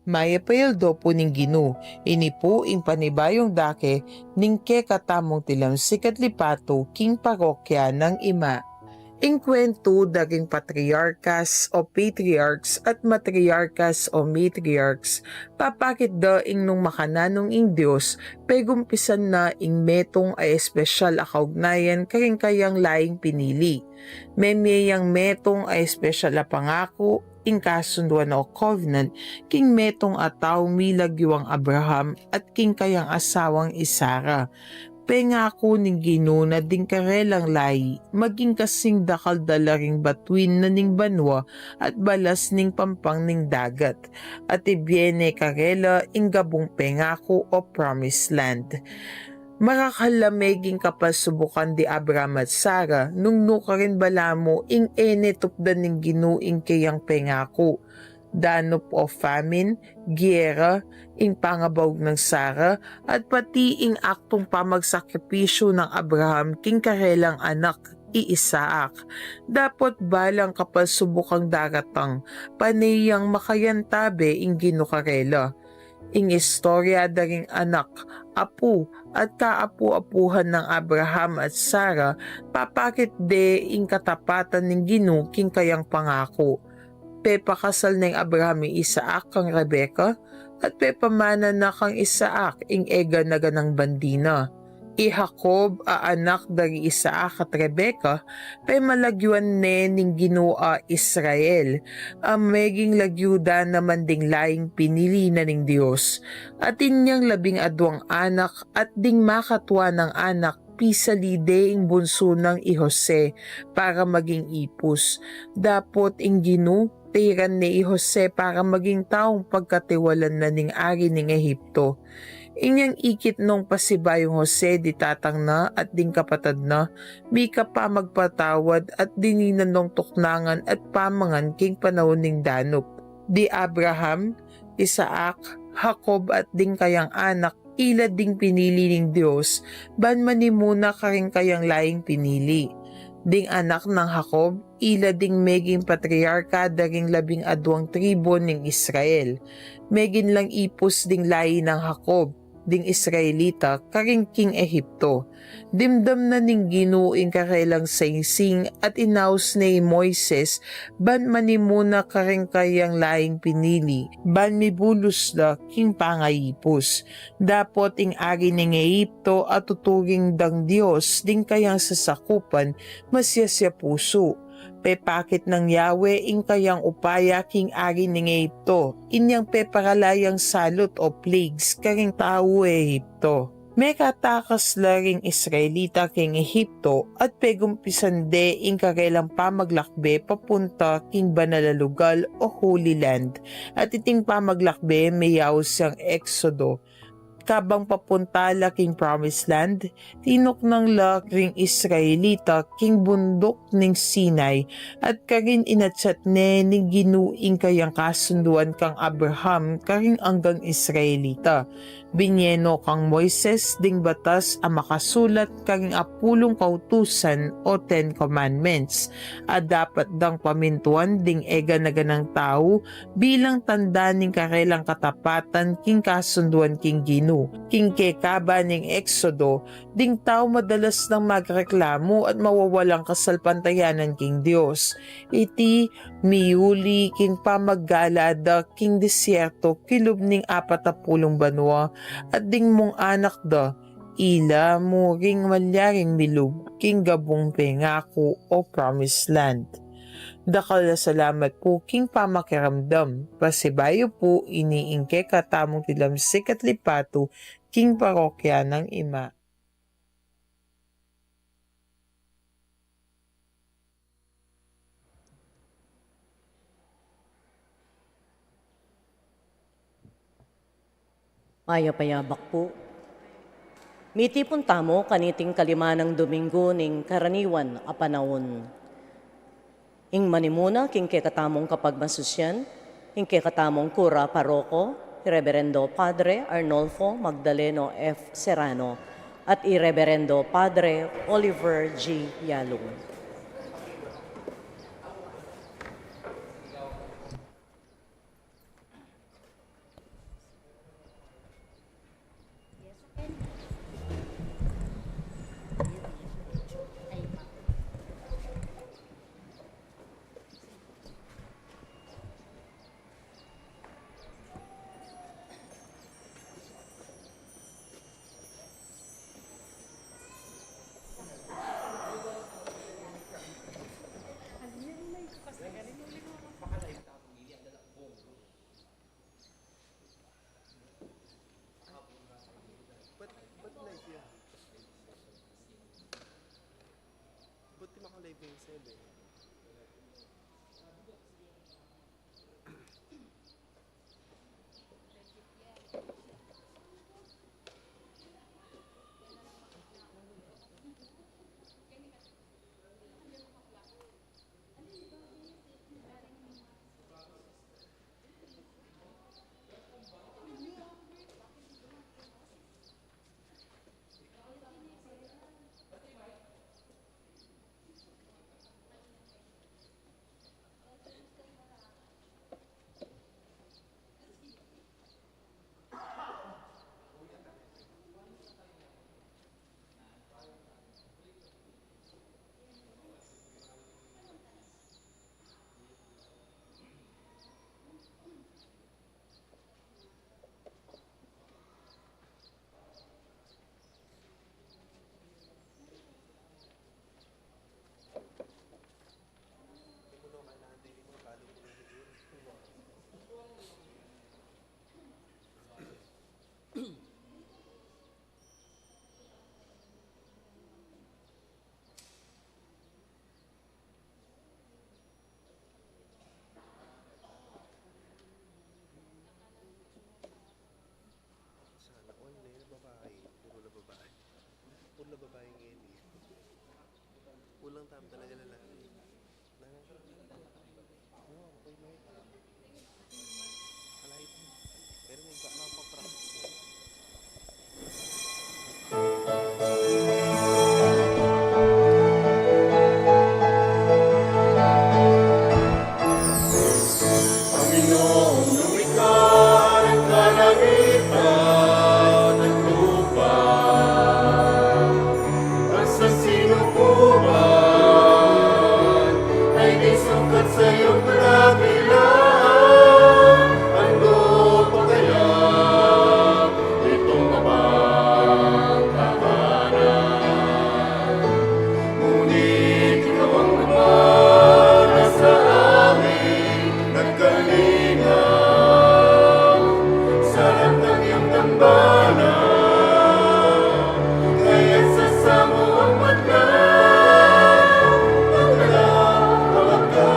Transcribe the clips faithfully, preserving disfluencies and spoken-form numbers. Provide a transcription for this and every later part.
Mayap a aldo pu ning Ginu. Ini pu ing panibayung dake ning kekatamung tilamsik at lipatu king parokya nang Ima. Ing kwentu da ring patriarkas o patriarchs at matriarkas o matriarchs, papakit da ing nung makananung ing Dios, pegumpisan na ing metung a espesyal a kaugnayan karing kayang laing pinili. Memie yang metung a espesyal a pangaku, ing kasunduan o covenant, king metung a taung milagyuang Abraham at king kayang asawang i Sara. Pengaku ning Ginu na ding karelang lahi, maging kasing dakal da la ring batuin na ning banua at balas ning pampang ning dagat, at ibie ne karela ing gabung pengaku o promised land. Marakal la meging kapalsubukan di Abraham at Sara, nung nukarin balamu ing e ne tupdan ning Ginu ing kayang pengaku. Danup o famine, giyera, ing pangabaug nang Sara, at pati ing aktung pamagsakripisyu nang Abraham king karelang anak, i Isaac. Dapot balang kapalsubukang daratang, pane yang makayantabe ing Ginu karela. Ing istorya da ring anak, apu, at kaapu-apuhan nang Abraham at Sara, papakit de ing katapatan ning Ginu king kayang pangaku. Pepakasal neng Abraham i Isaac kang Rebeka, at pepamana na kang Isaac ing e gana-ganang bandi na. I Jacob a anak da ri Isaac at Rebeka, pemalagyuan ne ning Ginu a Israel, a meging lagyu da naman ding laing pinili na ning Dios. Atin yang labing aduang anak at ding makatua nang anak, pisali de ing bunsu nang i Jose para maging ipus. Dapot ing Ginu, tiran ne i Jose para maging taung pagkatiwalan na ning ari ning Egipto. Inyang ikit nong pasibayung Jose di tatang na at ding kapatad na, mika pa magpatawad at dininan nong tuknangan at pamangan king panaun ning danup. Di Abraham, Isaac, Jacob at ding kayang anak, ila ding pinili ning Dios, ban manimuna karing kayang laing pinili. Ding anak nang Jacob, ila ding meging patriarka da ring labing aduang tribu ning Israel. Meging lang ipus ding lahi nang Jacob, ding Israelita, karing king Egipto. Dimdam na ning Ginu ing karelang singsing at inaus ne i Moises, ban manimuna karing kayang laing pinili, ban mibulus la king pangaipus. Dapot ing ari ning Egipto a tuturing dang Dios ding kayang sasakupan, masias ya pusu. Pepakit nang Yahweh ing kayang upaya king ari ning Egipto, inyang peparala yang salut o plagues karing tau Egipto. Mekatakas la ring Israelita king Egipto at pegumpisan de ing karelang pamaglakbe papunta king banal a lugal o Holy Land, at iting pamaglakbe meyaus yang Eksodo. Kabang papunta la king Promised Land, tinuknang la ring Israelita king bunduk ning Sinai, at karin inatsat ne ning Ginu ing kayang kasunduan kang Abraham karing anggang Israelita. Binie no kang Moises ding batas a makasulat karing apulung kautusan o Ten Commandments, a dapat dang pamintuan ding e gana-ganang tau bilang tanda ning karelang katapatan king kasunduan king Ginu. King kekaba ning Eksodo, ding tau madalas nang magreklamu at mawawalang kasalpantayanan king Dios. Iti miyuli king pamaggala da king desierto kilub ning apat a pulung banua, at ding mung anak da, ila mu ring malyaring milub king gabung pengaku o Promised Land. Dakal a salamat pu king pamakiramdam. Pasibayu pu, ini ing kekatamung tilamsik at lipatu king parokya nang Ima. Mayap a yabak pu. Mitipun tamu kaniting kalimanang Dominggu ning karaniwan a panaun. Ing manimuna king kekatamung kapagmasusian, ing kekatamung kura paroko, i Reberendo Padre Arnolfo Magdaleno F. Serrano, at i Reberendo Padre Oliver G. Yalung. Sana all na yung babae. Puro na babae. Puro na babae ngayon eh. Kulang tayo talaga lalaki. Nang-, oh, okay, may, alay. Pero may iba, mapaprank. Panginoong lumikha ng kalangitan at lupa, at sa sinukuban ay di sukat sa iyong kadakilaan. Ano pa kaya itong abang tahanan? Ngunit ikaw ang Ama na sa amin nagkalinga. Sa harap ng iyong dambana, kaya't sa samuang madla, magdala, magdala.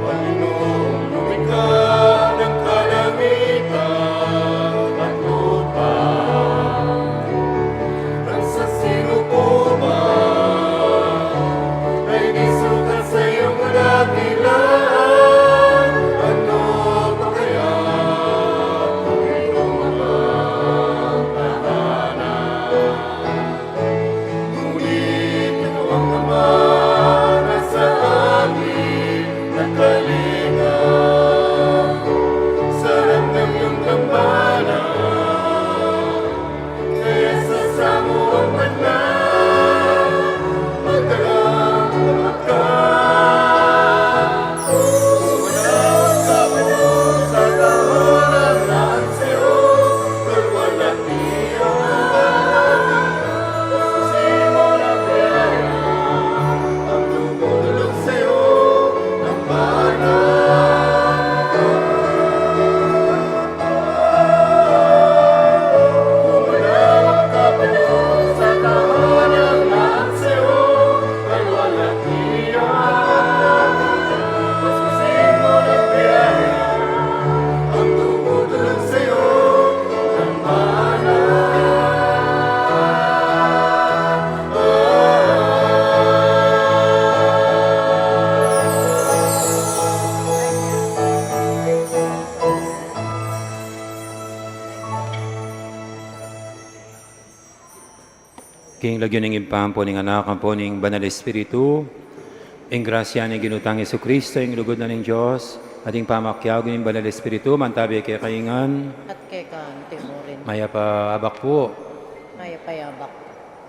Panginoong lumikha ng kalangitan at lupa, nang sa sinukuban ay di sukat sa iyong kadakilaan. Ano pa kaya itong abang tahanan? Ngunit ikaw ang Ama na sa amin nagkalinga. Sa harap ng iyong dambana, kaya't sa samuang madla, magdala, magdala. King lagyu ning Ibpa, ampo ning Anak, ampo ning Banal Espiritu, ing grasya ning Ginu tang Jesucristo, ing lugud na ning Dios, at ing pamakiabe ning Banal Espiritu, mantabi kekayu ngan. At keka naman murin. Mayap a abak pu. Mayap a abak.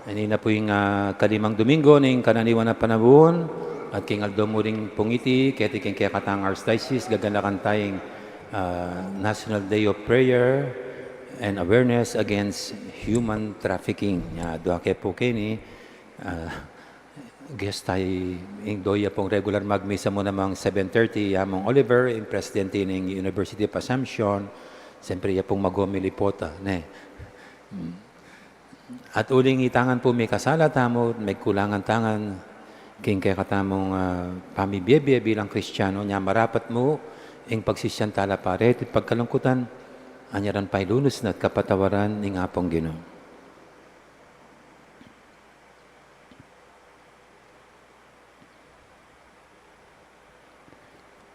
Ini na pu ing, ah, kalimang Domingo ning kananiwan a panaun, at king aldo mu rin pung iti, keti king kekatang Archdiocese, gaganakan taya ing, ah, National Day of Prayer, and awareness against human trafficking. Ya, dua ke pu keni, ah, guest tayu, ing doy ya pung regular magmisa mu namang seven thirty, ya mung Oliver, ing presidente ning University of Assumption, siyempre ya pung mag-homily pu ta, ne. At uling itangan pu mikasala tamu, megkulangan tangan, king kekatamung, ah, pamibie-bie bilang Kristiano, nya marapat mu, ing pagsisian tala pa reti pagkalungkutan, anyaran pailunus na at kapatawaran ning Apung Ginu.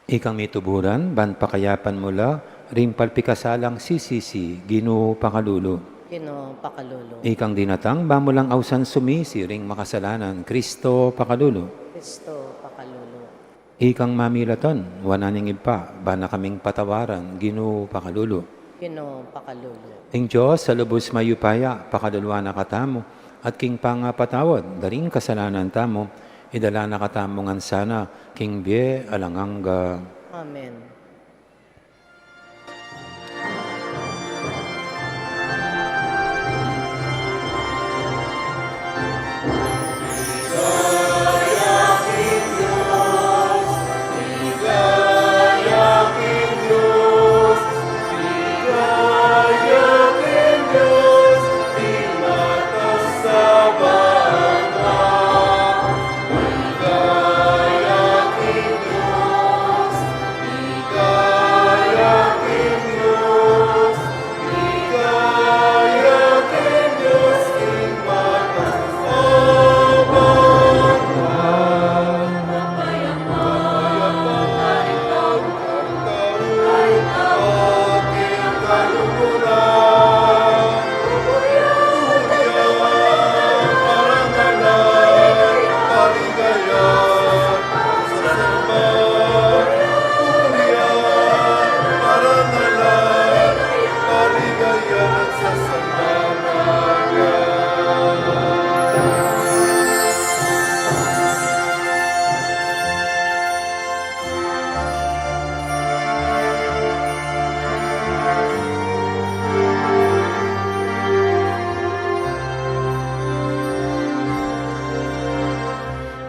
Ikang mituburan, ban pakayapan mu la, ring palpikasalang sisisi, Ginu pakalulu. Ginu pakalulu. Ikang dinatang, ba mu lang ausan sumisi, ring makasalanan, Kristo pakalulu. Kristo pakalulu. Ikang mamilatan, wanan ning Ibpa, ba na kaming patawaran, Ginu pakalulu. Ginu pakalulu. Ing Dios a lubus mayupaya, pakaluluan na katamu, at king pangapatawad da ring kasalanan tamu, idala na katamu ngan sana, king bie alang angga. Amen.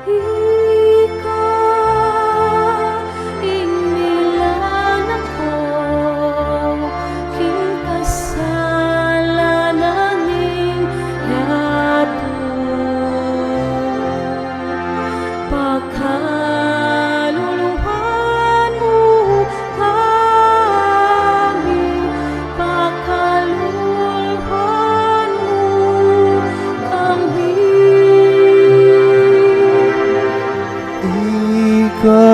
Ika ing nilanak ku king kasalanan ning yatu. Pakaluluan mu kami, pakaluluan mu kami. Ika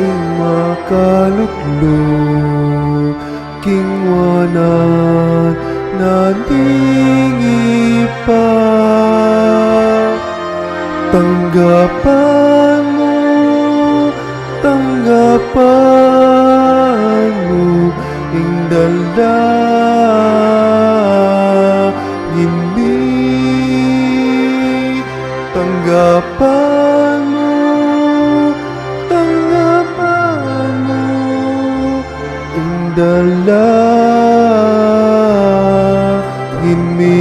ing makalulu king wanan na ning Ibpa. Tanggapan mu, tanggapan mu ing dalangin mi. Tanggapan mu, tanggapan mu ing dalangin mi.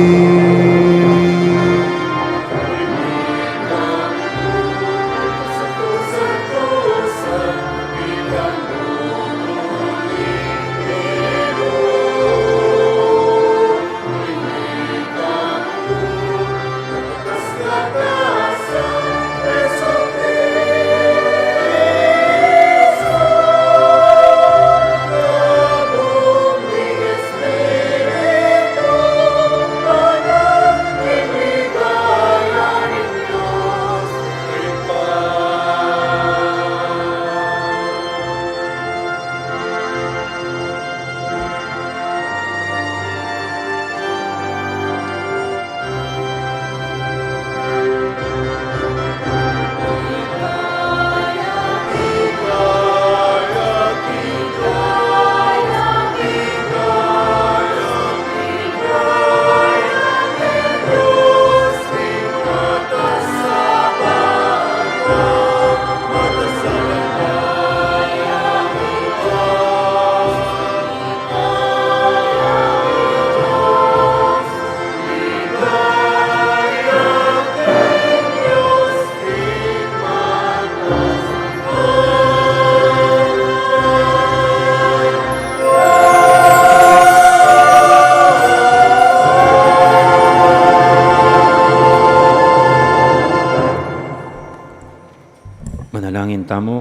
Manalangin tamu.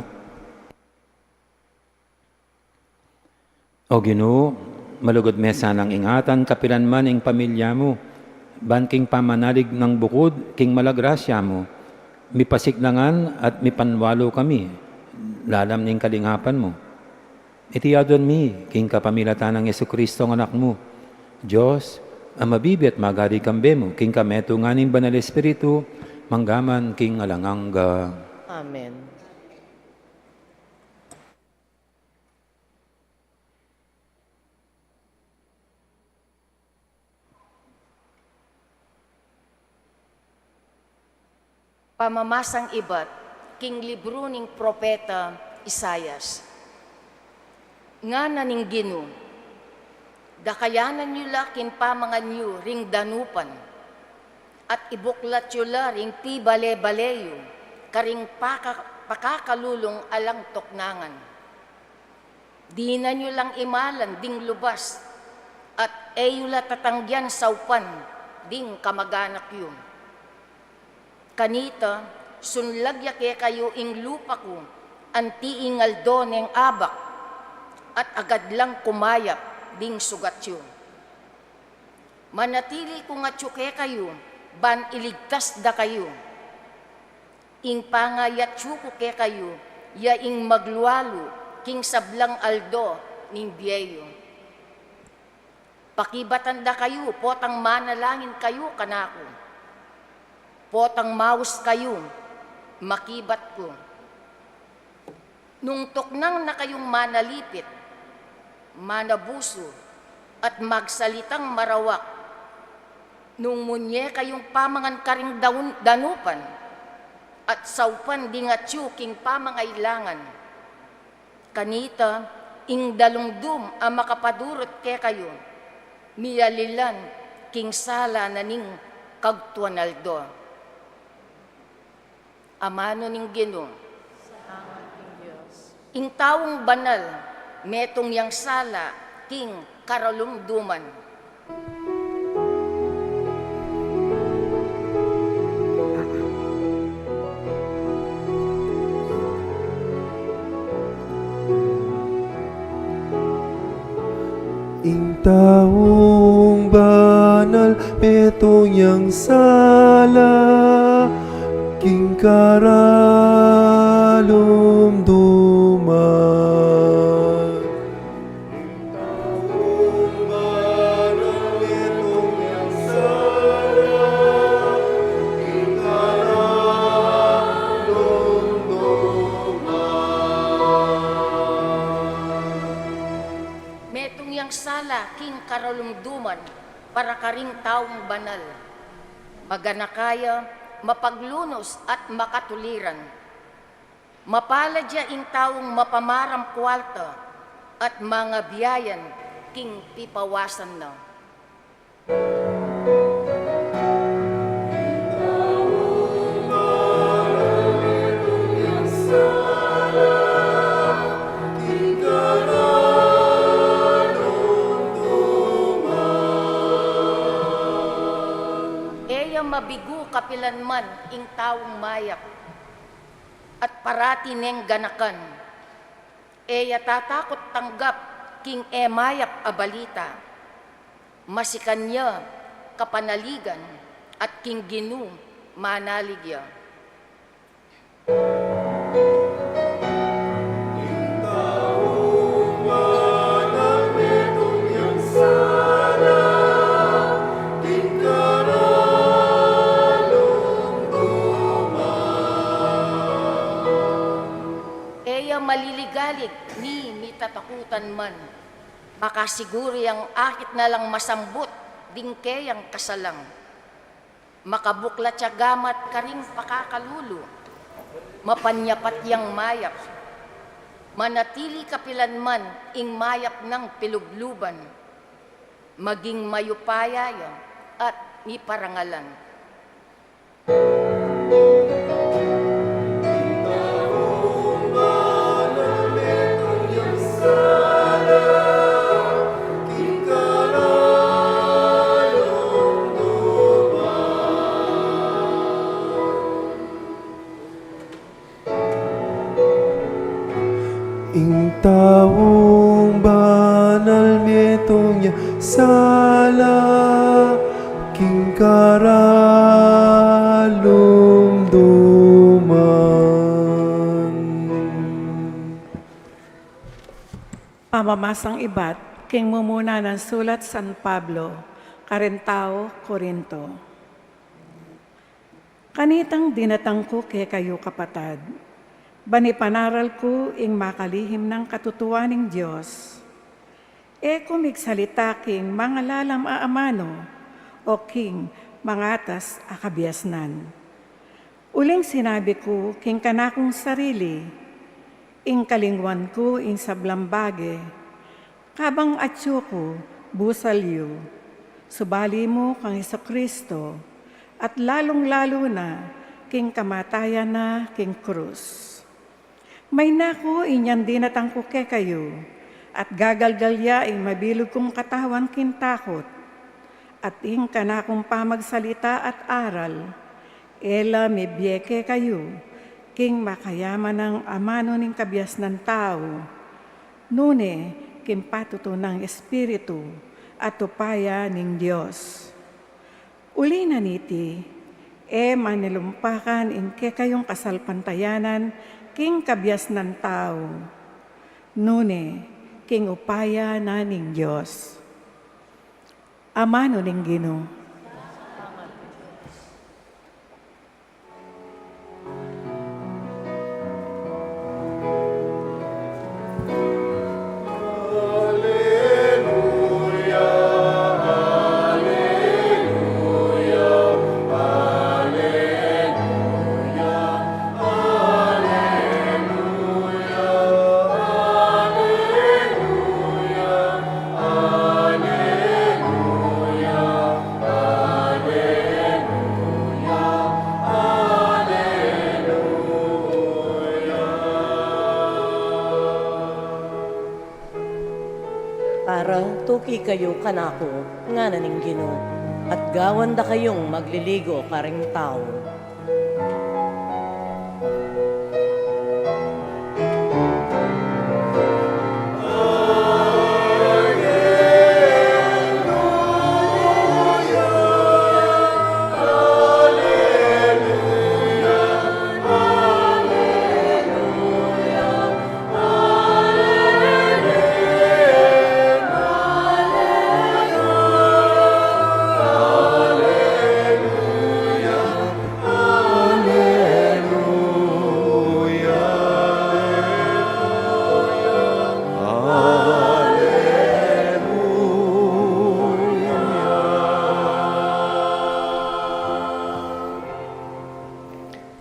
O Ginu, malugud me sanang ingatan kapilan man ing pamilya mu, ban king pamanalig nang bukud king mala grasya mu, mipasiklangan at mipanwalu kami lalam ning kalingapan mu. Iti adwan mi king kapamilatan nang Jesucristo a Anak mu, Dios a mabibie at magari kambe mu, king kametungan ning Banal Espiritu, mangga man king alang angga. Amen. Pamamasang ibat king libru ning propeta Isaias. Ngana ning Ginu, dakayanan yu la king pamangan yu ring danupan, at ibuklat yu la ring pibale-bale yu karing paka-, pakakalulung alang tuknangan. Dinan yu lang imalan ding lubas, at e yu la tatanggian saupan ding kamag-anak yu. Kanita, sunlag ya kekayu ing lupa ku, anti ing aldo neng abak, at agad lang kumayap ding sugat yu. Manatili kung atyu kekayu, ban iligtas da kayu. Ing pangayatyu ku kekayu, ya ing maglualu king sablang aldo ning bie yu. Pakibatan da kayu, potang manalangin kayu kanaku. Potang maus kayu, makibat ku. Nung tuknang na kayung manalipit, manabusu, at magsalitang marawak, nung munye kayung pamangan karing daun-, danupan, at saupan ding atyu king pamangailangan, kanita ing dalungdum a makapadurut kekayu, mialilan king sala na ning kagtuan aldo. Amanu ning Ginu. Salamat king Dios. Ing taung banal, metung yang sala king karalumduman. Ing taung banal, metung yang sala king karalumduman. Ing taung banal, metung yang sala king karalumduman. Metung yang sala king karalumduman para karing taung banal. Maganaka ya, mapaglunus at makatuliran. Mapalad ya ing taung mapamaram kualta at mangabiayan king pipawasan na. E ya mabigu kapilan man ing taung mayap, at parati neng ganakan. E ya tatakut tanggap king e mayap a balita. Masikan ya kapanaligan, at king Ginu manalig ya. Ing taung banal, metung yang sala king karalumduman. E ya maliligalig ni mitatakutan man. Makasiguru yang akit na lang masambut ding keyang kasalang. Makabuklat ya gamat karing pakakalulu, mapanyapat yang mayap. Manatili kapilan man ing mayap nang pilubluban, maging mayupaya ya at miparangalan. Ing taung banal metung ya sala king karalumduman. Pamamasang ibat king mumuna nang sulat San Pablo karing tau Corinto. Kanitang dinatang ku kekayu, kapatad, ban ipanaral ku ing makalihim nang katutuan ning Dios. E ku migsalita king mangalalam a amanu o king mangatas a kabiasnan. Uling sinabi ku king kanakung sarili, ing kalingwan ku ing sablang bage, kabang atyu ku busal yu, subali mu kang Jesucristo, at lalung-lalu na king kamatayan na king krus. Mayna ku inyang dinatang ku kekayu, at gagalgal ya ing mabilug kung katawan king takut, at ing kanakung pamagsalita at aral, e la mibie kekayu king makayaman nang amanu ning kabiasnan tau, nune king patutu nang Espiritu at upaya ning Dios. Uli na niti, e manilumpakan ing kekayung kasalpantayanan king kabiasnan tau, nune king upaya na ning Dios. Amanu ning Ginu. Para tuki kayu kanaku, ngana ning Ginu, at gawan da kayung magliligo karing tau.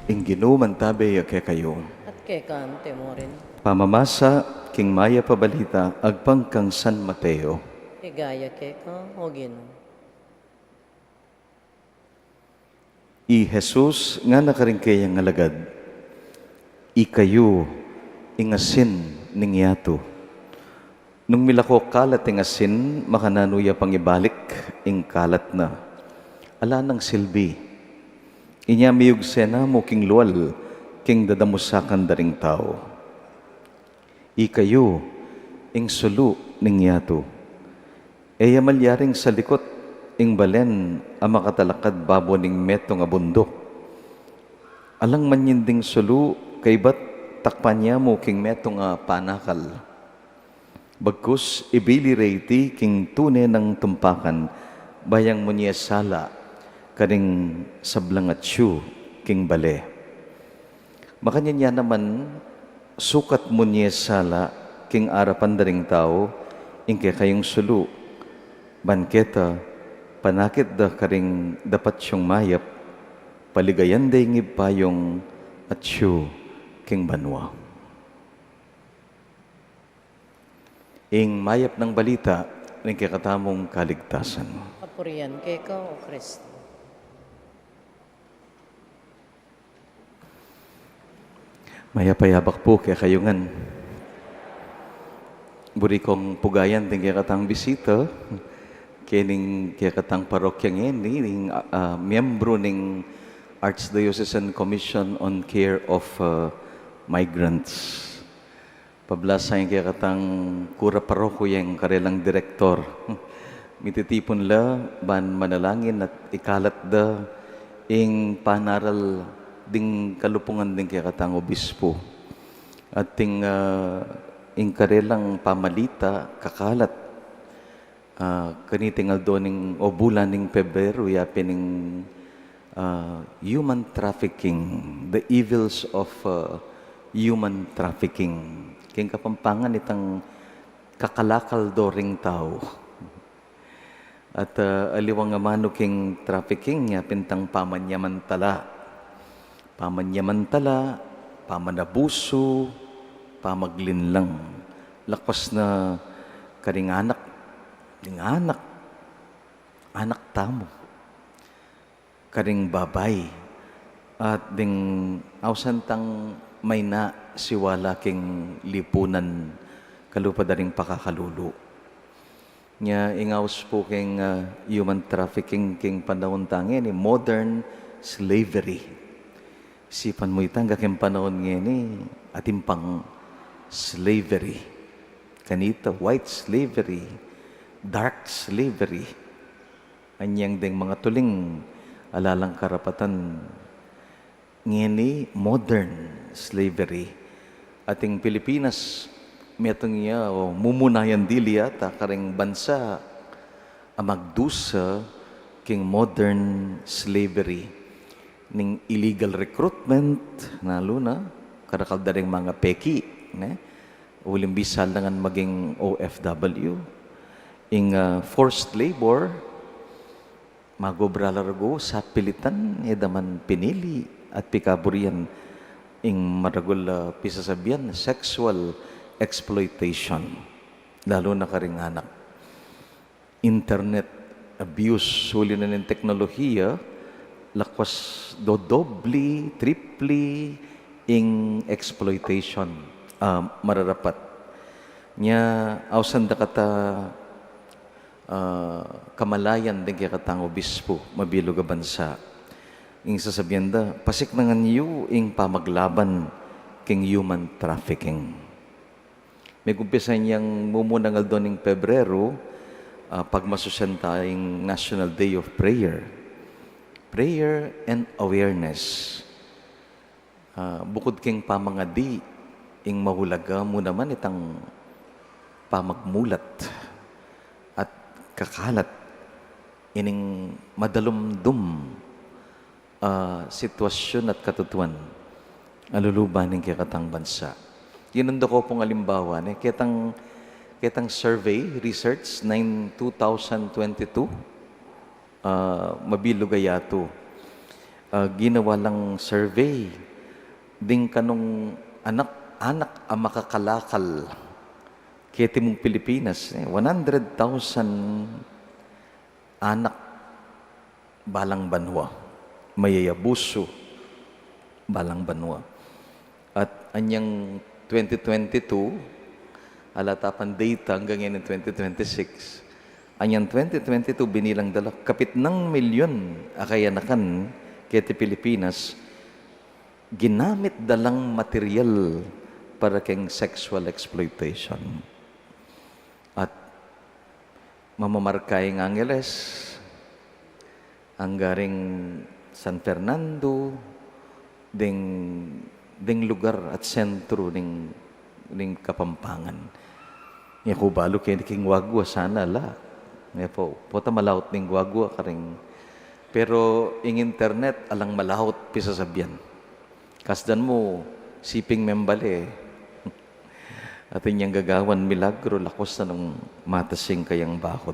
Ing Ginu mantabe ya kekayu. At keka mu rin. Pamamasa king Mayap a Balita agpang kang San Mateo. Ligaya keka, O Ginu. I Jesus ngana karing keyang alagad, "Ikayu ing asin ning yatu. Nung milako kalat ing asin, makananu ya pang ibalik ing kalat na? Ala nang silbi. Inya miyugse na mu king lual king dadamusakan da ring tau. Ikayu ing sulu ning yatu. E ya malyaring salikut ing balen a makatalakad babo ning metung a bunduk. Alang manyinding sulu kaybat takpan ya mu king metung a panakal. Bagkus ibili re iti king tune nang tumpakan, ba yang munye sala karing sablang atyu king bale. Makanyan ya naman, sukat munye sala king arapan da ring tau ing kekayung sulu, ban keta panakit da karing dapat yung mayap, paligayan da ing Ibpa yung atyu king banua." Ing Mayap nang Balita ning kekatamung kaligtasan. Kapurian keka, O Kristo. Mayap a yabak pu kekayu ngan. Buri kong pugayan ding kekatang bisita, kening kekatang parokya ngeni, ning, ah, miyembru ning Archdiocesan Commission on Care of, ah, Migrants. Pablasang kekatang kura paroko yang karelang direktor. Mititipun la ban manalangin at ikalat da ing panaral ding kalupungan ding kekatang obispo. At ding, ah, ing karelang pamalita, kakalat, ah, kaniting aldo ning o bulan ning Pebrero, yapin ing, ah, human trafficking, the evils of, ah, human trafficking. King Kapampangan itang kakalakal do ring tau. At, ah, aliwang amanu king trafficking, yapin itang pamanyamantala. Pamanyamantala, pamanabusu, pamaglinlang. Lakwas na karing anak, ding anak, anak tamu, karing babai, at ding ausan tang mayna siwala king lipunan kalupa da ring pakakalulu. Nya, ing aus pu king, ah, human trafficking king panaun ta ngeni, modern slavery. Isipan mu ita, angga king panaun ngeni, atin pang slavery. Kanita, white slavery, dark slavery. Anyang ding mangatuling ala lang karapatan ngeni modern slavery. Ating Pilipinas, metung ya o mumuna yan dili yata karing bansa a magdusa king modern slavery, ning illegal recruitment, lalu na karakal da ring mangapeki, ne? Uling bisa la ngan maging O F W, ing, ah, forced labor, magobra la ragu sapilitan, e da man pinili at pikaburian, ing maragul a pisasabian, sexual exploitation, lalu na karing anak. Internet abuse, uli na ning teknolohiya, lakwas dodobli, tripli ing exploitation, ah, mararapat. Nya, ausan da kata, ah, kamalayan ding kekatang obispo, mabilug a bansa. Ing sasabian da, pasiknangan yu ing pamaglaban king human trafficking. Megumpisan yang mumunang aldo ning Pebrero, ah, pagmasusian ta ing National Day of Prayer. Prayer and awareness. Ah, bukud king pamangadi, ing mahulaga mu naman itang pamagmulat at kakalat ining madalumdum, ah, sitwasyun at katutuan a luluban ning kekatang bansa. Inundok ku pung alimbawa, ne, ketang, ketang survey, research, nine, two thousand twenty-two, ah, mabilug a yatu. Ah, ginawa lang survey ding kanung anak, anak a makakalakal keti mung Pilipinas, eh, one hundred thousand anak balang banua, mayayabusu balang banua. At anyang twenty twenty-two, ala ta pang data anggang ngeni twenty twenty-six. Anyang twenty twenty-two binilang da la kapitnang milyun a kayanakan keti Pilipinas, ginamit da lang material para keng sexual exploitation. At mamamarka ing Angeles, angga ring San Fernando, ding, ding lugar at sentro ning, ning Kapampangan. Nya ku balu keni king Guagua sana ala. Nya pu, pota malaut ning Guagua karing, pero ing internet alang malaut pisasabian. Kasdan mu, siping membale. Atin yang gagawan milagro, lakwas na nung matasing kayang bahud.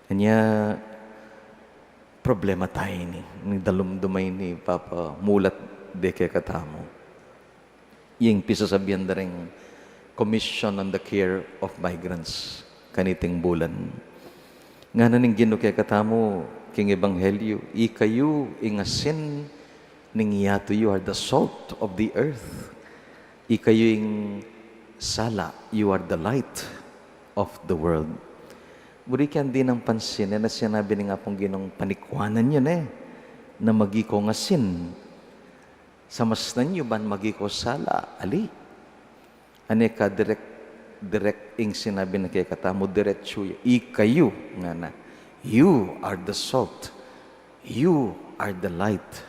Anya, problema ta ini, ning dalumdum a ini, papamulat de kekatamu. Ing pisasabian da ring Commission on the Care of Migrants kaniting bulan. Ngana ning Ginu kekatamu king Ebanghelyo, ikayu ing asin ning yatu, you are the salt of the earth. Ikayu ing sala, you are the light of the world. Buri keng di nang pansin, e na sinabi ning Apung Ginung panikwanan yu ne, na magi kong asin. Samasnan yu ban magi kong sala, ali. Ane ka direct, direct ing sinabi na kekatamu, diretsu ya. Ikayu, ngana. You are the salt. You are the light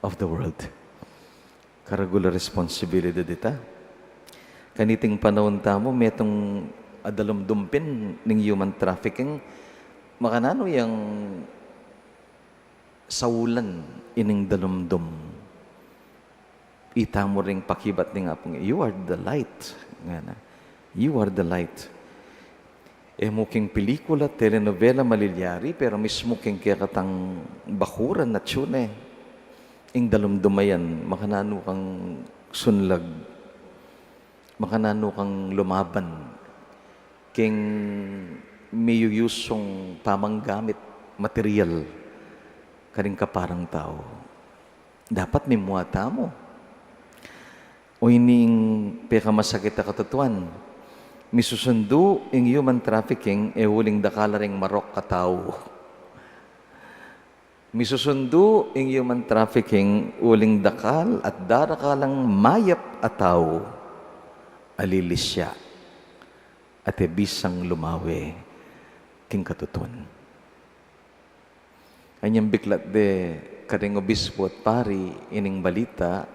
of the world. Karagul a responsibilidad ita. Kaniting panaun tamu, metung adalumdum pin ning human trafficking. Makananu yang saulan ining dalumdum? Itamu ring pakibat ning Apung, "You are the light," ngana. "You are the light." E mu king pelikula, telenovela malilyari, pero mismu king kekatang bakuran, atsu ne, ing dalumdum a yan, makananu kang sunlag, makananu kang lumaban king miyuyusung pamanggamit, material, karing kaparang tau. Dapat mimua tamu. O ini ing pekamasakit a katutuan. Misusundu ing human trafficking e uling dakal a ring marok a tau. Misusundu ing human trafficking uling dakal at darakalang mayap a tau a lilisya at e bisang lumawe king katutuan. Anyang biklat de karing obispo at pari ining balita,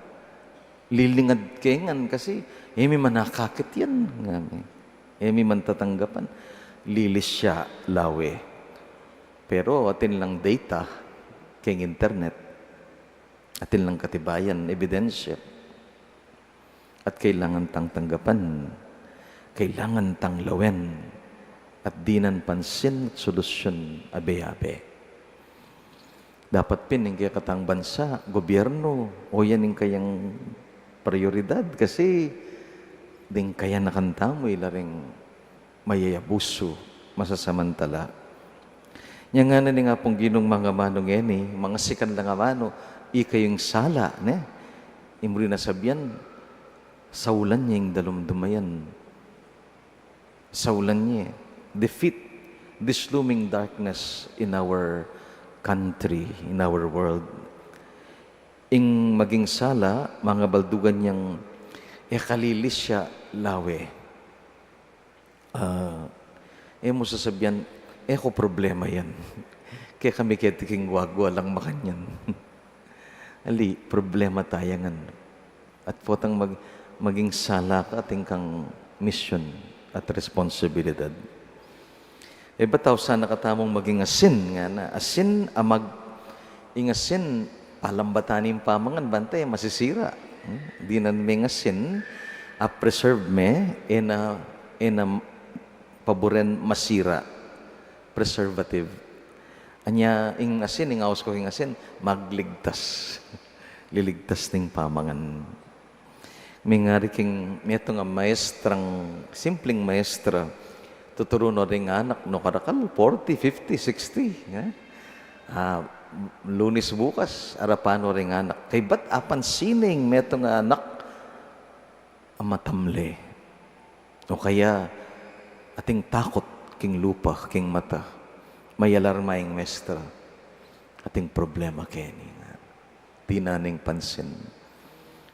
lilingad ke ngan kasi, e mi man akakit yan, ngana. E mi man tatanggapan, lilisya lawe. Pero atin lang data keng internet, atin lang katibayan, ebidensya. At kailangan tang tanggapan, kailangan tang lawen, at dinan pansin at solusyun abe-abe. Dapat pin ing kekatang bansa, gobyerno, o yan ing kayang prioridad kasi ding kayanakan tamu ila ring mayayabusu, masasamantala. Nya ngana ning Apung Ginung mangamanu ngeni, mangasikan lang amanu, ikayu ing sala, ne? Imuri na sabian, saulan ye ing dalumdum a yan. Saulan ye. Defeat this looming darkness in our country, in our world. Ing maging sala, mangabaldugan yang e kalilisya lawe. Ah, e mu sasabian, "E ku problema yan. Kekami keti king guagua lang makanyan." Ali, problema ta ya ngan. At potang mag-, maging sala ka atin kang misyon at responsibilidad. E ba tau sana katamung maging asin, ngana. Asin a mag-, ing asin, palambatan ing pamangan, banta e masisira. Hmm? Dinan meng asin a preserve me, e na, e na paburen masira. Preservative. Anya, ing asin, ing aus ku king asin, magligtas. Liligtas ning pamangan. Mingari king metung a maestrang, simpleng maestra, tuturu no ring anak no karakal, forty, fifty, sixty, eh? Ah, Lunes bukas, arapan no ring anak. Kaybat apansin ning metung a anak a matamle. O kaya, ating takut king lupa, king mata. Mayalarma ing maestra. Ating problema keni, ngana. Dinan ing pansin.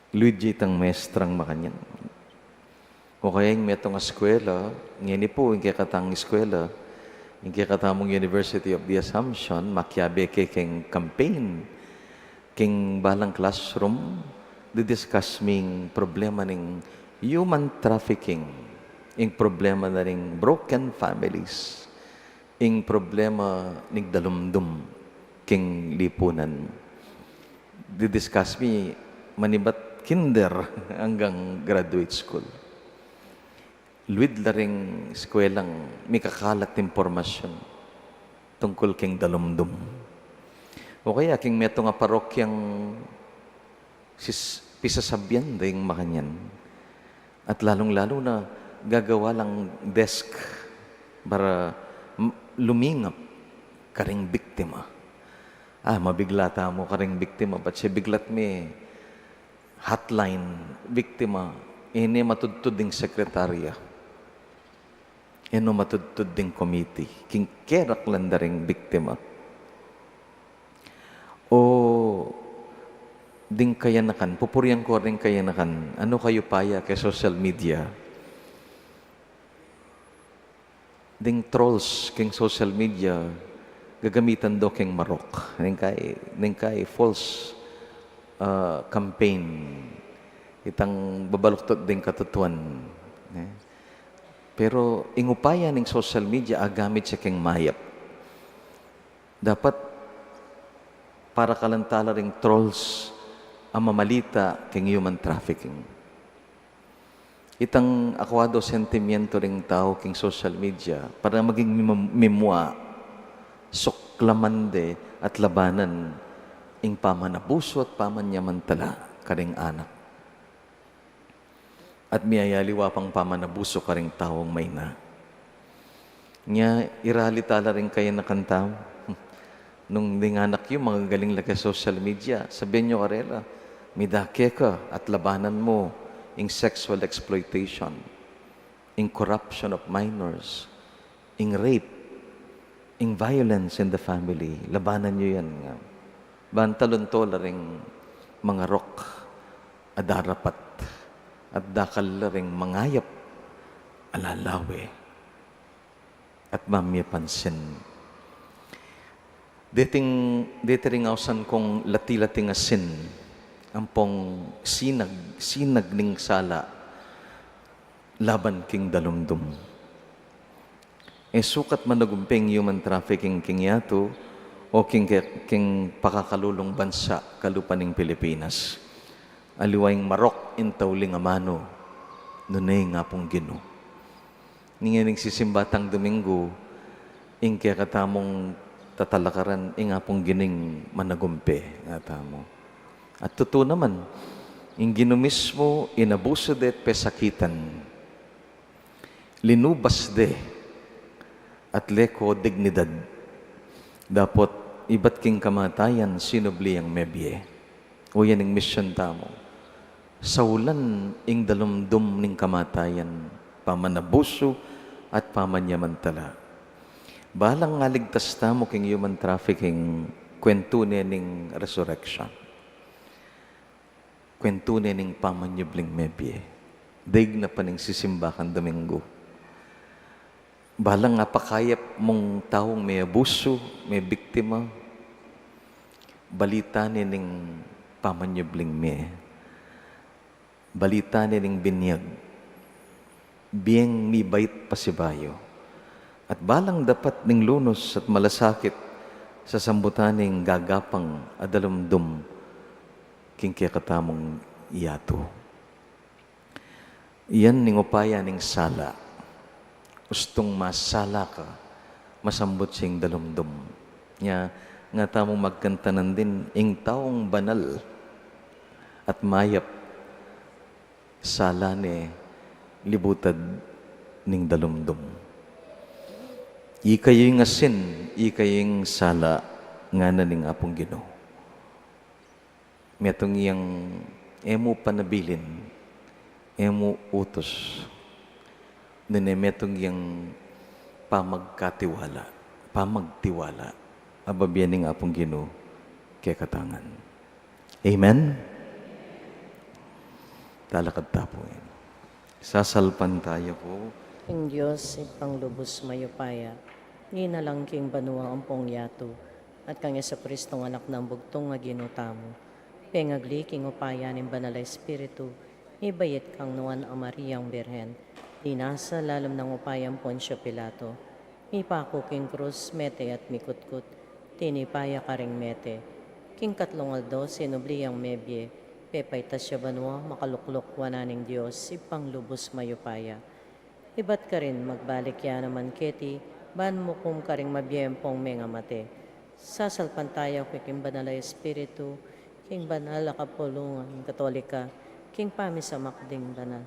Luid ya itang maestrang makanyan. O kaya ing metung a eskwela, ngeni pu, ing kekatang eskwela, ing kekatamung University of the Assumption, makiabe ke keng campaign, keng balang classroom, didiscuss mi ing problema ning human trafficking, ing problema na ring broken families, ing problema ning dalumdum king lipunan. Didiscuss mi manibat kinder anggang graduate school. Luid la ring eskwelang mikakalat impormasyun tungkul king dalumdum. O kaya king metung a parokyang sis-, pisasabian da ing makanyan. At lalung-lalu na gagawa lang desk para m-, lumingap karing biktima. Ah, mabigla tamu karing biktima, bat siya biglat mi hotline, biktima, e ne matudtud ding sekretarya. E no matudtud ding komiti, king keraklan da ring biktima. O Ding kayanakan, pupurian ko ring kayanakan, ano kayu paya ke social media? Ding trolls king social media, gagamitan do king marok. Ning kai, ning kai false, ah, campaign. Itang babaluktot ding katutuan. Eh? Pero ing upaya ning social media, agamit ya king mayap. Dapat para kalang tala ring trolls a mamalita king human trafficking. Itang akwado sentimiento ring tau king social media para maging mim-, mimua, suklaman de at labanan ing pamanabusu at pamanyamantala karing anak. At miyayaliwa pang pamanabusu karing taung maina. Nya, irali tala ring kayanakan tamu. Nung ding anak yu, magagaling la ke social media, sabian yu karela, midake ka at labanan mu ing sexual exploitation, ing corruption of minors, ing rape, ing violence in the family, labanan yu yan nga. Ban talunto la ring mangarok a darapat at dakal la ring mangayap a lalawe at mamie pansin. Deting, deti ring ausan kung lati-lating asin, ampong sinag, sinag ning sala laban king dalumdum. E sukat managumpe ing human trafficking king yatu o king ke-, king pakakalulung bansa kalupa ning Pilipinas. Aliwa ing marok ing tauling amanu, nune ing Apung Ginu. Ning, ning sisimba tang Domingo, ing kekatamung tatalakaran, ing Apung Ginu ing managumpe, nga tamu. At tutu naman, ing Ginu mismu, inabusu de at pesakitan. Linubas de at leko dignidad. Dapot ibat king kamatayan sinubli yang mebie. O yan ing misyon tamu. Saulan ing dalumdum ning kamatayan, pamanabusu at pamanyamantala. Balang aligtas tamu king human trafficking, kwentu ne ning resurrection. Kwentu ne ning pamanyubling mebie. Daig na pa ning sisimba kang Domingo. Balang apakayap mung taung meabusu, mebiktima, balita ne ning pamanyubling mie. Balita ne ning binyag. Bieng mibait pasibayu. At balang dapat ning lunus at malasakit, sasambutan ning gagapang a dalumdum king kekatamung yatu. Iyan ning upaya ning sala. Ustung masala ka, masambut sing dalumdum. Nya, nga tamu magkantanan din, ing taung banal at mayap, sala ne libutad ning dalumdum. Ikayu ing asin, ikayu ing sala, ngana ning Apung Ginu. Metung yang e mu panabilin, e mu utus, nune metung yang pamagkatiwala, pamagtiwala, a babie ning Apung Ginu kekatamu ngan. Amen? Talakad ta pu. Sasalpantaya ku king Dios, Ibpang lubus mayupaya, linalang king banua ampong yatu, at kang Jesucristong Anak nang bugtung a Ginu tamu, pengagli king upaya ning Banal a Espiritu, mibait kang Nuan a Mariang Birhen, linasa lalum nang upaya nang Poncio Pilato, mipaku king krus, mete at mikutkut, tinipa ya karing mete, king katlung aldo sinubli yang mebie, pepaitas ya banua, makalukluk wanan ning Dios, Ibpang lubus mayupaya. Ibat karin magbalik ya naman keti, ban mukum karing mabie ampong mengamate. Sasalpantaya ku king Banal a Espiritu, king banal a kapulungan Katolika, king pamisamak ding banal,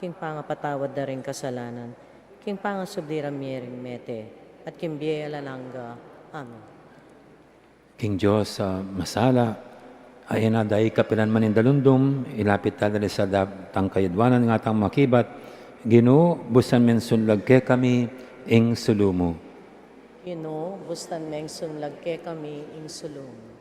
king pangapatawad da ring kasalanan, king pangasubli rang mie ring mete, at king bie alang angga. Amen. King Dios a masala, a e na dai kapilan man ing dalumdum, ilapit ta da ring sadya tang kayadwanan, ngatang makibat, Ginu, bustan meng sunlag kekami ing sulu mu. Ginu, bustan meng sunlag kekami ing sulu mu.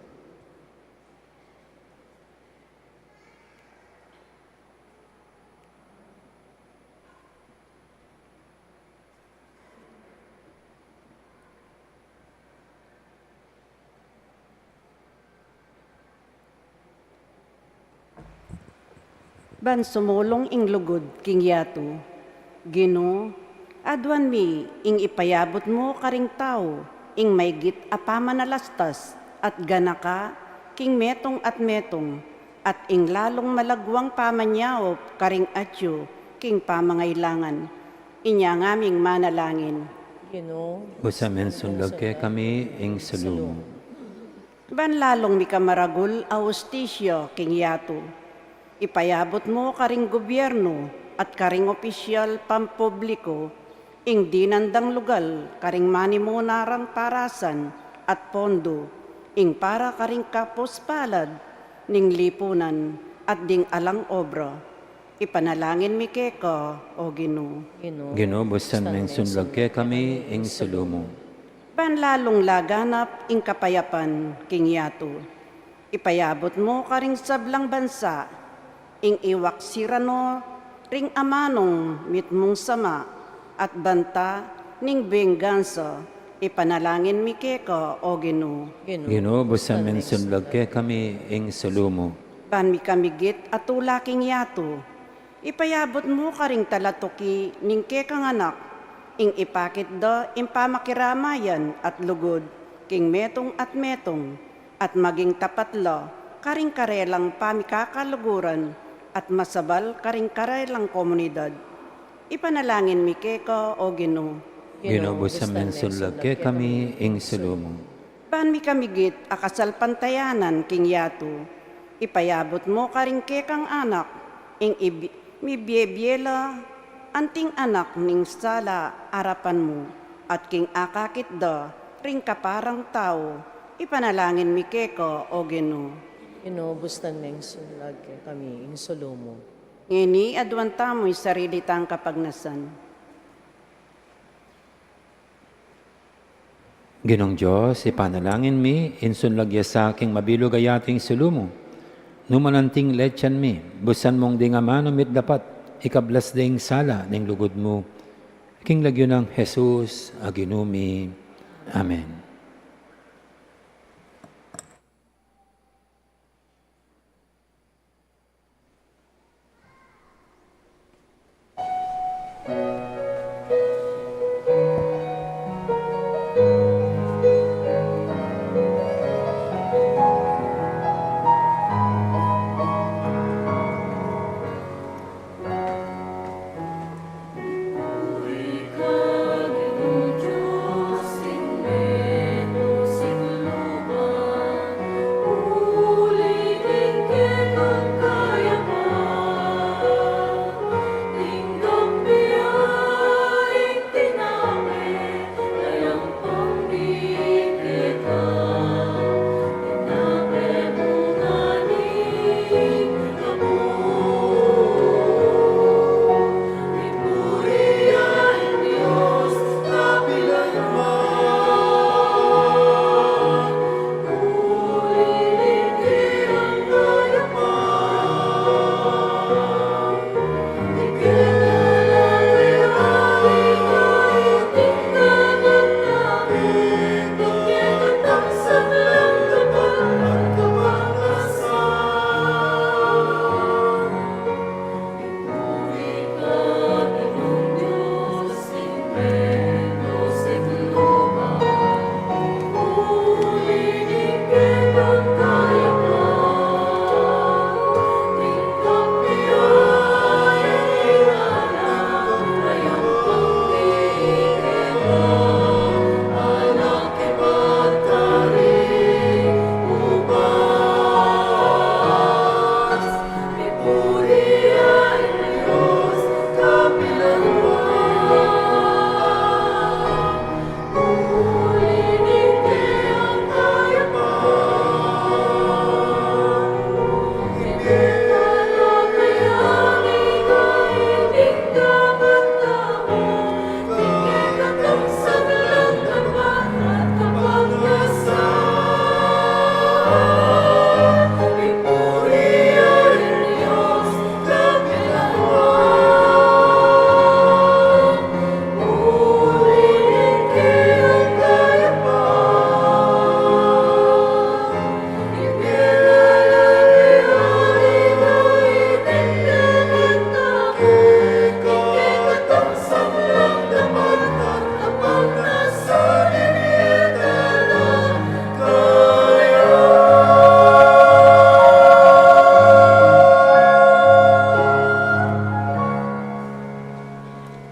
Ban sumulung ing lugud king yatu. Ginu, aduan mi ing ipayabut mu karing tau, ing maygit a pamanalastas at ganaka king metung at metung, at ing lalung malagwang pamanyaup karing atyu king pamangailangan. Inya ngaming manalangin. Ginu, busa mensunlag kekami ing salu mu. Ban lalung mikamaragul a hustisya king yatu. Ipayabut mu karing gubyernu at karing opisyal pampubliku ing dinan dang lugal karing manimuna rang parasan at pondu, ing para karing kapuspalad ning lipunan at ding alang obra. Ipanalangin mi keka, O Ginu. Ginu, busan mensunlag kekami ing salu mu. Ban lalung laganap ing kapayapan king yatu. Ipayabut mu karing sablang bansa ing iwaksi ra no ring amanung mitmung sama at banta ning benggansa. Ipanalangin mi keka, O Ginu. Ginu, busan mensunlag kekami ing salu mu. Ban mikamigit a tula king yatu. Ipayabut mu karing talatuki ning kekang anak ing ipakit da ing pamakiramayan at lugud king metung at metung, at maging tapat la karing karelang pamikakaluguran at masabal karing karelang komunidad. Ipanalangin mi keka, O Ginu. Ginu, busan mensunlag kekami ing salu mu. Ban mikamigit a kasalpantayanan king yatu, ipayabut mu karing kekang anak ing ib-, mibiebie la anting anak ning sala arapan mu, at king akakit da ring kaparang tau. Ipanalangin mi keka, O Ginu. Ginu, busan mensunlag kekami ing salu mu. Ngeni aduan tamu ing sarili tang kapagnasan. Ginung Dios, ipanalangin mi, insunlag ya sa king mabilug a yatu ing salu mu. Nu man anting letian mi, busan mung ding amanu mi't dapat ikablas da ing sala ning lugud mu. King lagyu nang Jesus a Ginu mi. Amen.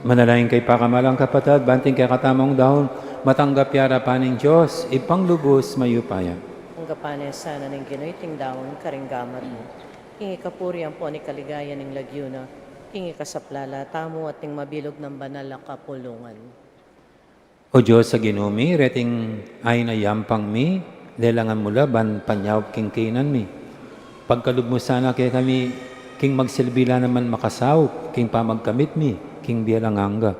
Manalangin kayu pakamalan kung kapatad, ban iting kekatamung daun matanggap ya arapan ning Dios, Ibpang lubus mayupaya. Tanggapan na sana ning Ginu iting daun karing gamat mu, king ikapuri ampon ikaligayan ning lagyu na, king ikasaplala tamu at ning mabilug nang banal a kapulungan. O Dios a Ginu mi, reting ain a yampang mi, lelangan mu la ban panyaup king kainan mi. Pagkalub mu sana kekami king magsilbi la naman makasaup king pamagkamit mi king bie alang angga.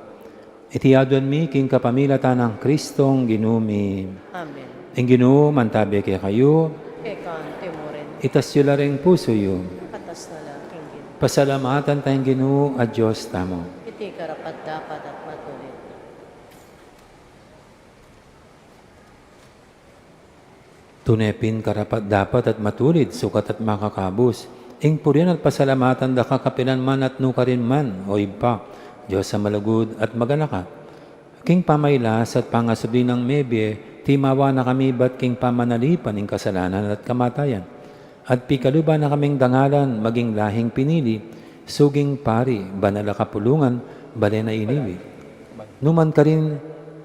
Iti aduan mi king kapamilatan nang Kristong Ginu mi. Amen. Ing Ginu mantabe kekayu. Keka mu rin. Itas yu la ring pusu yu. Katas na la king Ginu. Pasalamatan taya ing Ginu a Dios tamu. Iti karapat-dapat at matulid. Tune pin karapat-dapat at matulid, sukat at makakabus, ing purian at pasalamatan da ka kapilan man at nukarin man, o Ibpa, Dios a malugud at maganaka. King pamailas at pangasubli nang mebie, timawa na kami ibat king pamanalipan ning kasalanan at kamatayan. At pikaluban na kaming dangalan, maging lahing pinili, suging pari, banal a kapulungan, balen a iniwi. Numan karin,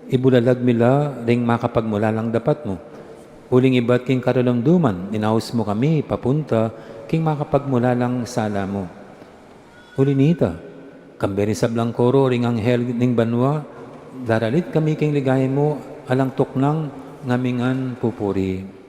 ibulalag mi la ring makapagmulalang dapat mu. Uling ibat king karalumduman, inaus mu kami, papunta, king makapagmulalang sala mu. Uli nita, kambe ring sablang koro ring anghel ning banua, daralit kami king ligaya mu, alang tuknang ngamingan pupuri.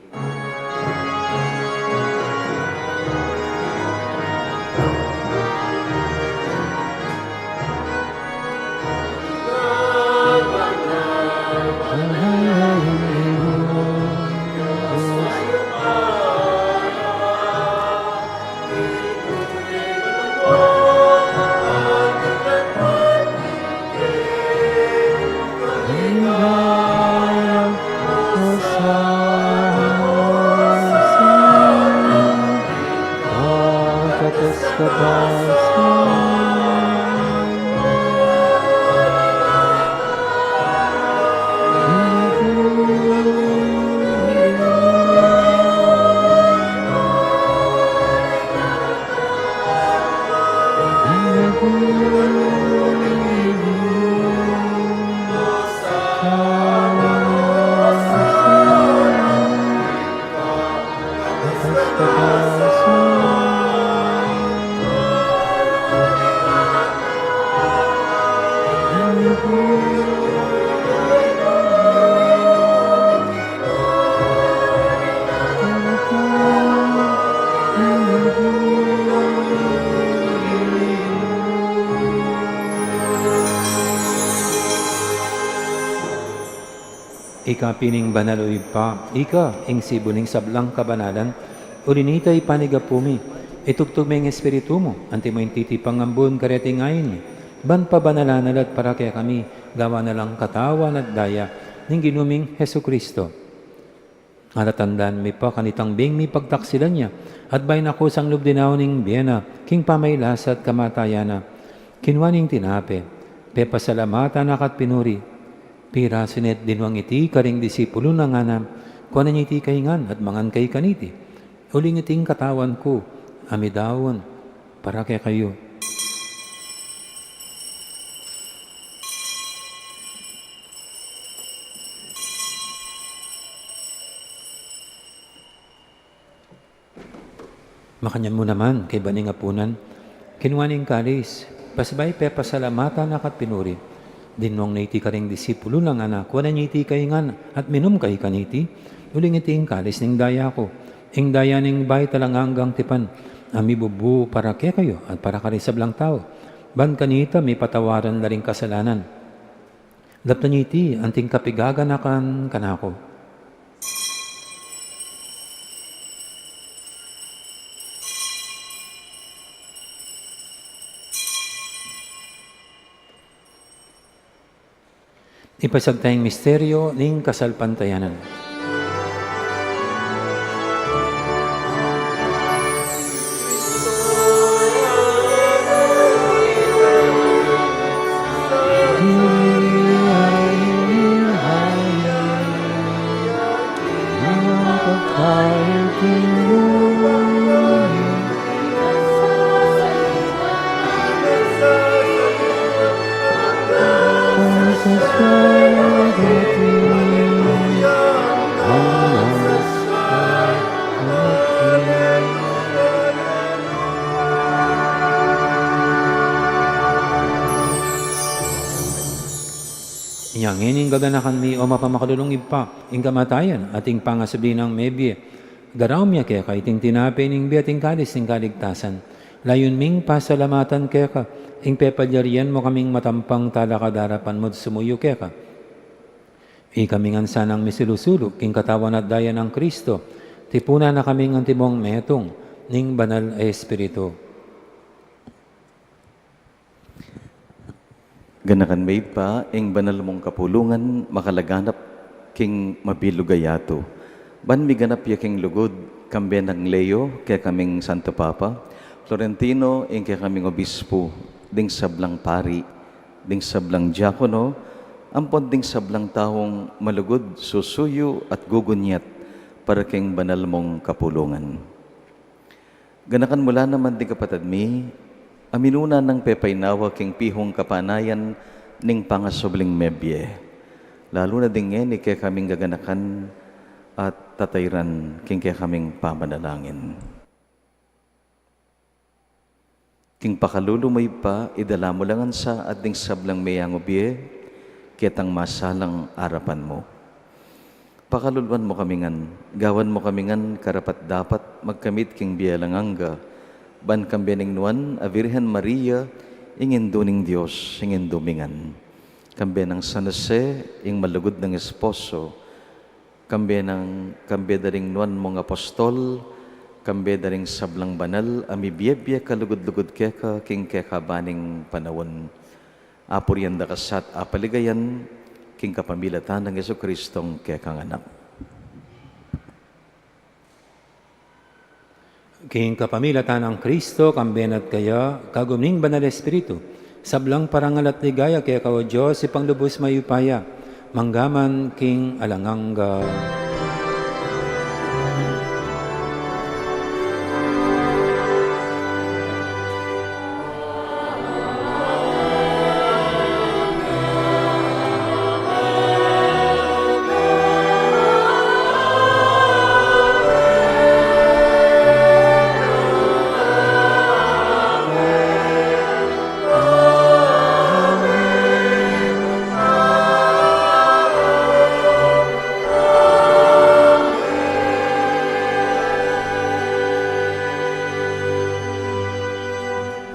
Ika pin ing banal, o Ibpa, ika ing sibul ning sablang kabanalan, uli nita ipanyawad mu, itubud mu ing Espiritu mu, antimo ing titipang ambun kareting ain mi, ban pabanalan na la at para kekami, gawan na lang katawan at daya ning Ginu ming Jesucristo. Atatandaan mi pa kanitang bing mipagtaksilan ya, at bayu na kusang lub dinaun ing bie na, king pamailas at kamatayan na, kinua ne ing tinape, pepasalamatan na ka at pinuri, pirasu ne at dinwang iti karing disipulu na, ngana, kuanan ye iti kayu ngan at mangan kayu kaniti, uling iti ing katawan ku, a midaun para kekayu. Makanyan mu naman, kaybat ning apunan, kinua ne ing kalis, pasibayu pepasalamatan na ka at pinuri, dinwang ne iti karing disipulu na, ngana, kuanan ye iti kayu ngan at minum kayu kaniti, uling iti ing kalis ning daya ku, ing daya ning bayu at alang anggang tipan, a mibubu para kekayu at para karing sablang tau, ban kanita mipatawaran la ring kasalanan. Daptan ye iti anting kapigaganakan kanaku. Ipasiag taya ing misteryu ning kasalpantayanan. Ngeni ing gaganakan mi, o mapamakalulung Ibpa, ing kamatayan at ing pangasubli nang mebie, daraun mi keka iting tinape ning bie at ing kalis ning kaligtasan. Layun ming pasalamatan keka ing pepalyarian mu kaming matampang talakad king arapan mu at sumuyu keka. Ikami ngan sanang misulu-sulu king katawan at daya nang Kristo, tipunan na kaming antimong metung ning Banal a Espiritu. Ganakan me Ibpa ing banal mung kapulungan makalaganap king mabilug a yatu. Ban miganap ya king lugud, kambe nang Leo, kekaming Santo Papa, Florentino, ing kekaming obispu, ding sablang pari, ding sablang diakono, ampon ding sablang taung malugud, susuyu at gugunyat para king banal mung kapulungan. Ganakan mu la naman ding kapatad mi a minuna nang pepainawa king pihung kapanayan ning pangasubling mebie, lalu na ding ngeni kekaming gaganakan at tatairan king kekaming pamanalangin. King pakalulu mu Ibpa, idala mu la ngan sa at ding sablang meyangu bie ketang masalang arapan mu. Pakaluluan mu kami ngan, gawan mu kami ngan karapat-dapat magkamit king bie alang angga, ban kambe ning Nuan a Virgen Maria, ing Indu ning Dios, ing Indu mi ngan. Kambe nang San Jose, ing malugud nang esposo, kambe nang, kambe da ring nuan mung apostol, kambe da ring sablang banal a mibie-bie kalugud-lugud keka king kekaban ning panaun. Apurian da ka sa at apaligayan king kapamilatan nang Jesucristong kekang Anak. King kapamilatan nang Kristo, kambe na at kaya, kagum ning Banal Espiritu, sablang parangal at ligaya keka, o Dios, Ibpang lubus mayupaya, mangga man king alang angga.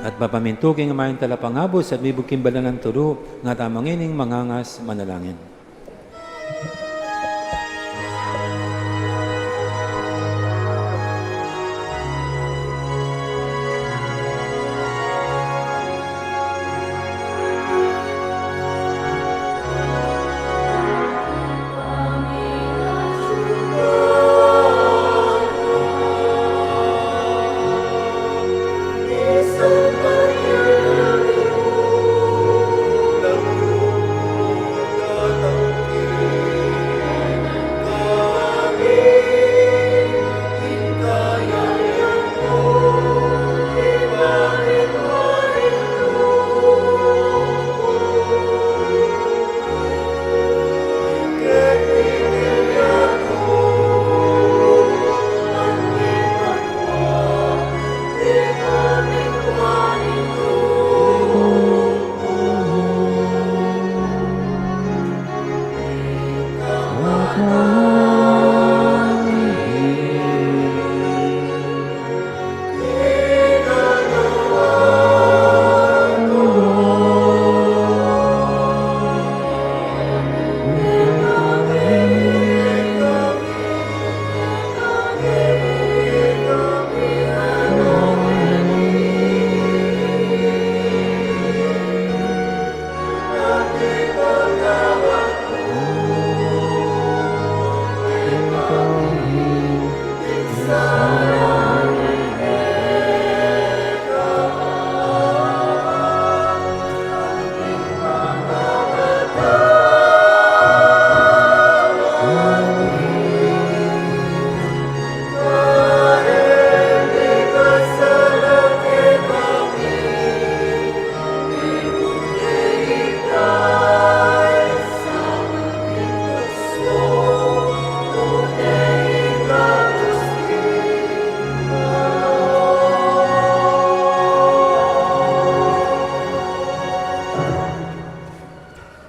At papamintu king amayung talapangabus at mibug king balalan tulu, nga tamu ngening mangangas manalangin.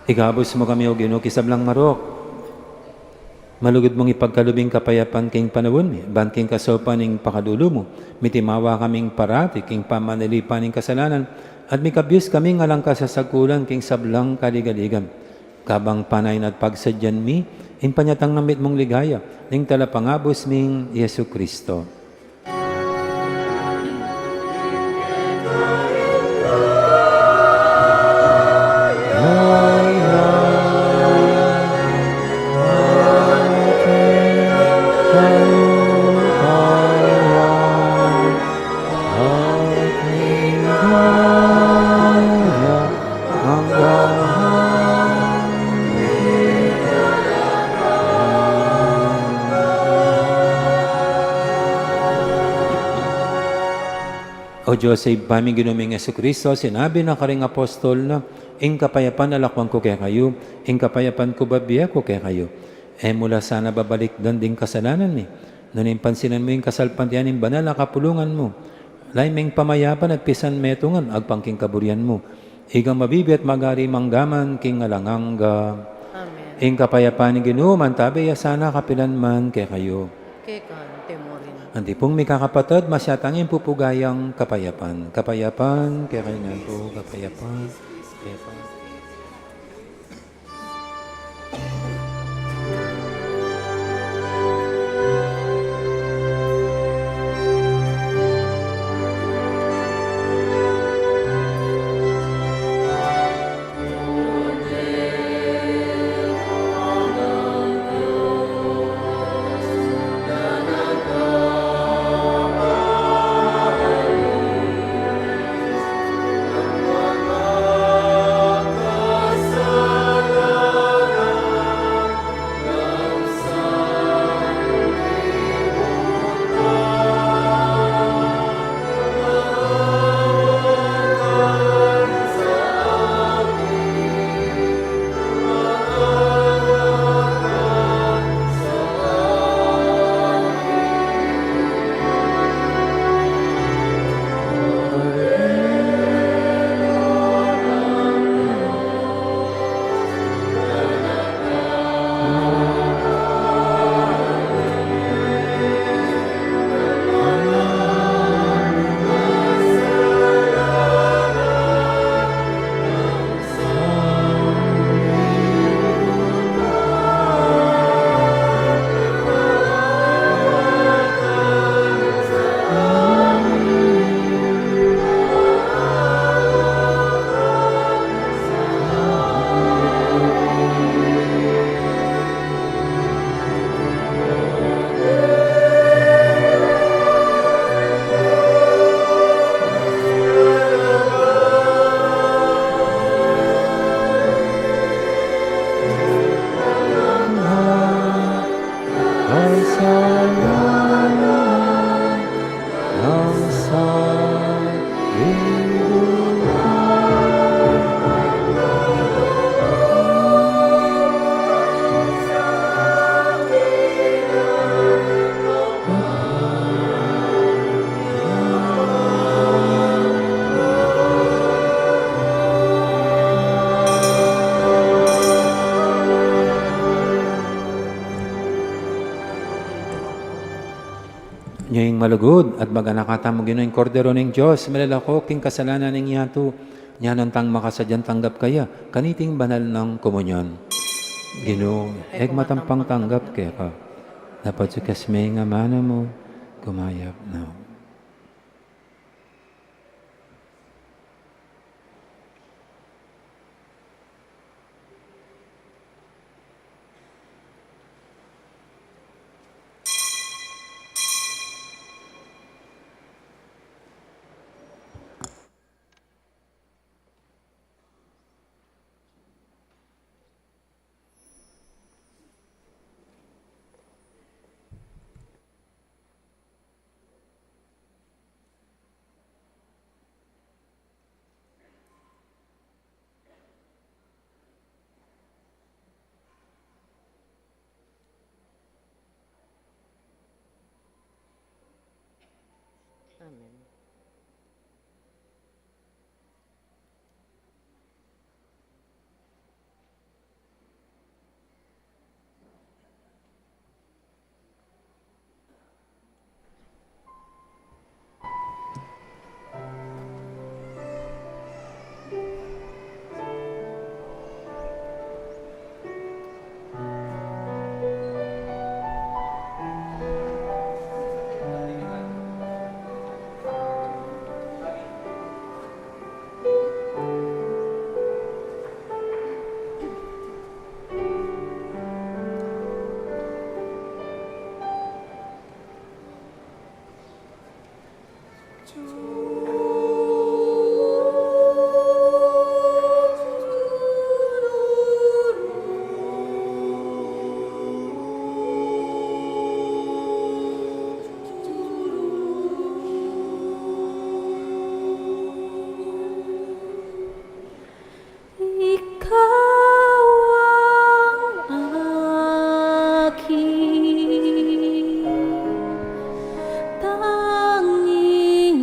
Ikabus mu kami, O Ginu, king sablang marok. Malugud mung ipagkalub ing kapayapan king panaun mi, ban king kasaupan ning pakalulu mu, mitimawa kaming parati king pamanalipan ning kasalanan, at mikabyus kaming alang kasasagkulan king sablang kaligaligan. Kabang panayan at pagsadyan mi ing panyatang na mitmung ligaya ning Talapangabus ming Jesucristo. O Dios, Ibpa ming Ginu ming Jesucristo, sinabi na karing apostol na, "Ing kapayapan lakwan ku kekayu, ing kapayapan ku bibie ku kekayu." E mu la sana babalikdan ding kasalanan mi, nune pansinan mu ing kasalpantayanan ning banal a kapulungan mu. Lalam ning pamayapan at pisanmetungan, agpang king kaburian mu. Ika mabibie at magari mangga man king alang angga. Amen. Ing kapayapan ning Ginu mantabe ya sana kapilan man kekayu. Keka naman murin. Antipung mikakapatad, masyatang ing pupugayang kapayapan. Kapayapan kekayu ngan pu, kapayapan, kapayapan. Nya ing malugud at maganaka tamu, Ginu, ing Kordero ning Dios, milalako king kasalanan ning yatu. Nya nung tang makasadyang tanggap kaya kaniting banal nang komunyon. Ginu, e ku matampang tanggap keka, dapot sukyas me ing amanu mu, kumayap na. Amen. Ikaw ang aking tanging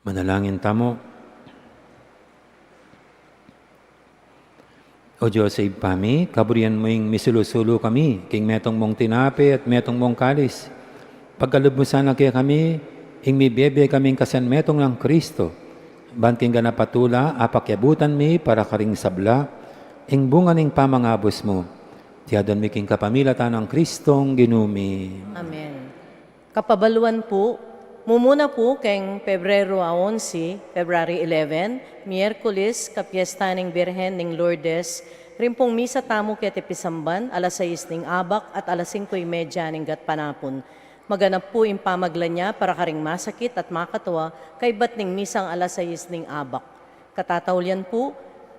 Manalangin tamu. O Dios a Ibpa mi, kaburian mu ing misulu-sulu kami king metung mung tinape at metung mung kalis. Pagkalub mu sana kekami ing mibie-bie kaming kasanmetung nang Kristo, ban king ganap a tula apakiabutan mi para karing sabla ing bunga ning pamangabus mu. Iti adwan mi king kapamilatan nang Kristong Ginu mi. Amen. Kapabaluan pu, mumuna pu keng Pebrero a onse, February eleven, Miyerkules, kapiesta ning Birhen ning Lourdes, ring pung misa tamu keti pisamban, alas sais ning abak at alas singko y media ning gatpanapun. Maganap pu ing pamagla nia para karing masakit at makatua, kaybat ning misang alas sais ning abak. Katataulian pu,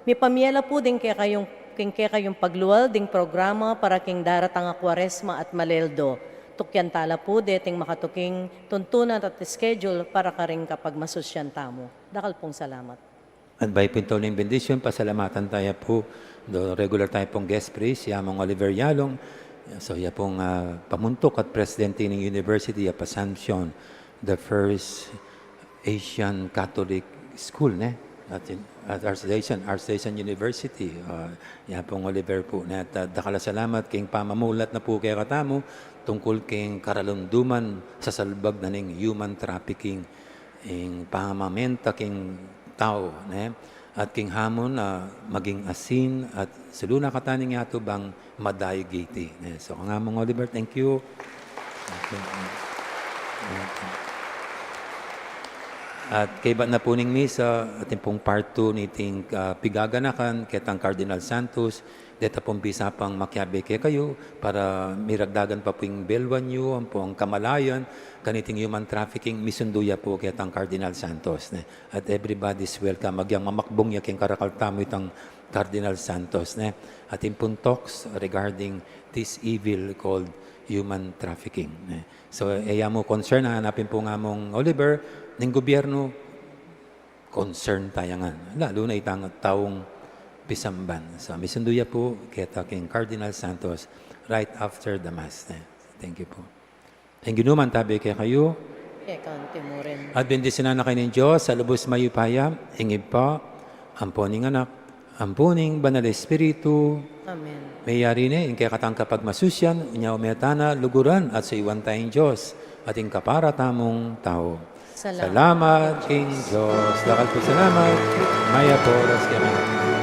mipamie la pu ding kekayung, king kekayung paglual ding programa para king daratang a Kuaresma at Maleldo. Tukyan ta la pu deting makatuking tuntunan at schedule para karing kapagmasusyan tamu. Dakal pung salamat. At bayu pung tauling bendisyun, pasalamatan taya pu do regular taya pung guest priest, ya Among Oliver Yalong. So, ya pung, ah, pamuntuk at presidente ning university of Assumption, the first Asian Catholic School, ne? At, at Archdiocese, Archdiocese University, ah, ya pung Oliver pu, ne? At, ah, dakal a salamat king pamamulat na pu kekatamu tungkul king karalumduman sasalbag na ning human trafficking, ing pamamenta king tau, ne? At king hamun, ah, maging asin at sulu na katamu ning yatu bang madayeg iti, ne? So, kang Among Oliver, thank you. At kaybat na pu ning misa, atin pung part two niting, ah, pigaganakan ketang Cardinal Santos, deta pung bisa pang makiabe kekayu para miragdagan pa pu ing beluan yu, ampong kamalayan kaniting human trafficking, misundu ya pu ketang Cardinal Santos, ne? At everybody's welcome. Agyang mamakbung ya king karakal tamu itang Cardinal Santos, ne? Atin pung talks regarding this evil called human trafficking, ne? So, e ya mu concern, hanapin pung Among Oliver, ning gobyernu, concern taya ngan. Lalu na itang taung pisamban. So, misundu ya pu keta king Cardinal Santos right after the Mass, ne? Thank you pu. Ing Ginu mantabe kekayu. Keka mu rin. At bendisyunan na kayu ning Dios a lubus mayupaya, ing Ibpa, ampo ning Anak, ampo ning Banal Espiritu. Amen. Meyari ne ing kekatang kapagmasusyan, unya ume tana luguran at suyuan taya ing Dios at ing kapara tamung tau. Salamat. Salamat king Dios. Dakal pung salamat. Mayap a oras kekayu.